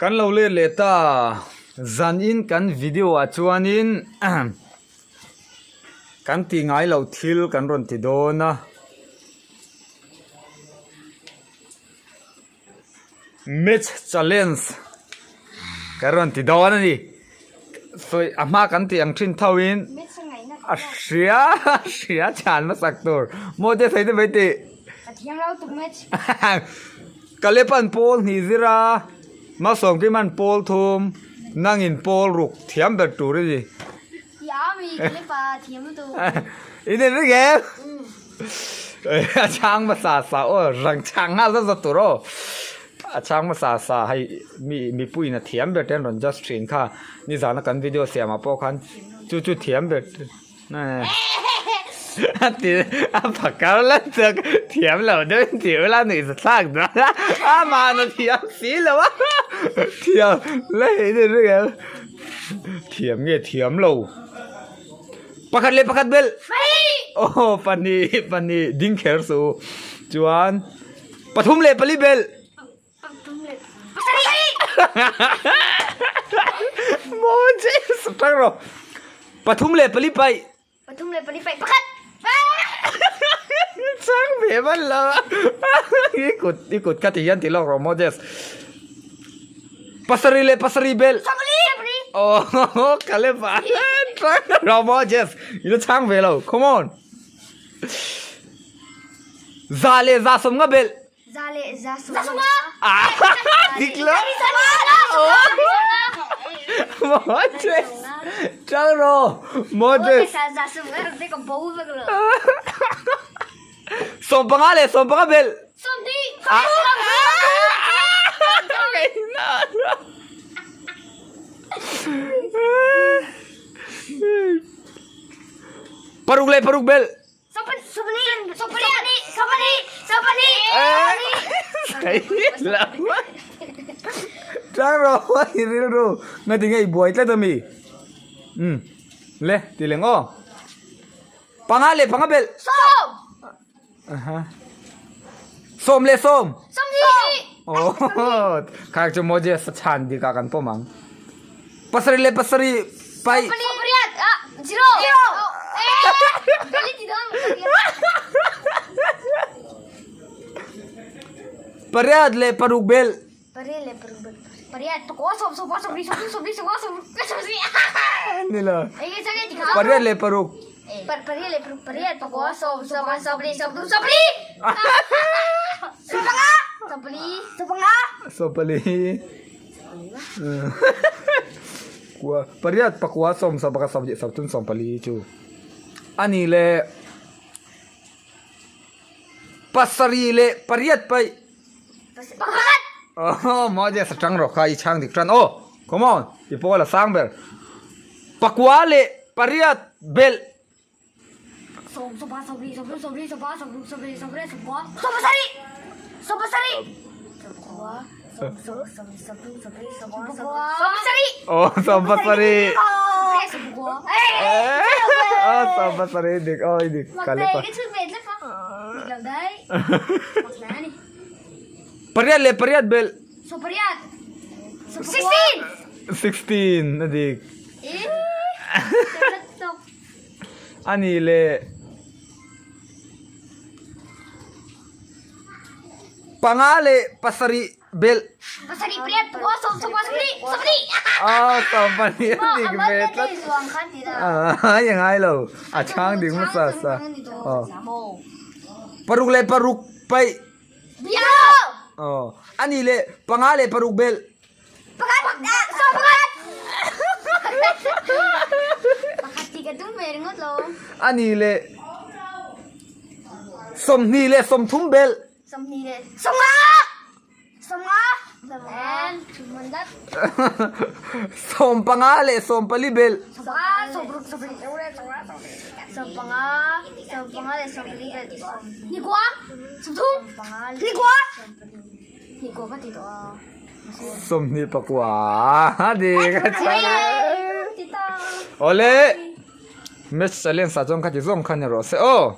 Kan lo let leh ta zanin kan video ah chuanin kan ti ngai loh thil kan rawn ti dawn a. Match challenge kan rawn ti dawn a ni sawi a hma kan tih ang thin tho in a hria hria chhan hmasak tur maw te sawi te mai tih Kalepan pawl hnih zir a Malsawmkiman pawl thum nangin pawl ruk thiam ber tur a ni. In en reng em? A chhang hmasa sa aw rang chhang nghal zat zat tur aw. A chhang hmasa sa hei mi mipuiin a thiam ber te an rawn judge thin kha nizana kan video siamah pawh khan chu chu thiam ber te a ti a phakar la chuak thiam lo deuh in ti ula nuih za thlak dawn a amah a thiam si lo a thiam la in en reng em? Thiam nge thiam lo. Pakhat leh pakhat belh. Aw pahnih pahnih ding kher suh u. Chuan pathum leh pali belh. Maw Jesus tang rawh. Pathum leh pali paih. Pathum leh pali paih pakhat. Chang ve man lo. I kut i kut kha ti hian ti lawk rawh Moses. Pasarih leh pasarih belh. Oh Caleb ah chang rawh Moses. I la chang ve lo. Come on. Za leh za sawm nga belh. Za leh za sawm nga. Ah dik lo. Moses. Chang rawh Moses. Za sawm nga te ka bo vek lo. 15 leh 15 belh. Sawmhnih. Paruk leh paruk belh. Tang rawh i rilru nga tinge i buai tlat ami. Umm le ti leng aw. Panga leh panga belh. Aha. Sawm leh sawm. Aw khak chu Moses a chhan dik ah kan pawm ang. Pasarih leh pasarih paih. Pariat leh paruk belh. Ni lo. Pariat leh paruk. Sawpali. Kua pariat pakua sawm sawm pakhat sawm hnih sawm thum sawm pali chu a ni le pasarih leh pariat paih Pakhat Oh Moses a tang rawh kha i chhang dik tan aw come on i pawl a sang ber pakua leh pariat belh Sawm sawpa sawmli sawmruk sawmli sawpa sawmruk sawmli sawmriat sawmkua sawmpasarih sawmpasarih sawmkua sawmsaruk sawmli sawmthum sawmli sawmkua sawmpasarih Oh sawmpasarih sawmkua Oh sawmpasarih dik aw i dik ka lep a Pariat leh pariat belh. Sawmpariat 16 16 a dik. A nih leh panga leh pasarih belh. Pasarih pariat pakua sawm sawmkua sawmhnih sawmhnih. Aw sawmpahnih a dik ve tlat. Ai a ngai lo a chhang dik hmasa sa. Aw paruk leh paruk paih. Aw a nih leh panga leh paruk belh. Pakhat ah sawm pakhat. Pakhat tih ka tum ve ringawt lo. A nih leh 20 leh 30 belh. 20 leh 50. 50. 15 leh 14 belh. 15 sawmruk sawmruk 15 15 leh 14 belh. Nikua 30. Nikua. Nikua ka ti tawh a. 24 a dik a chhan e. Awle, Match challenge ah chuan kha ti zawng kha ni rawh se aw.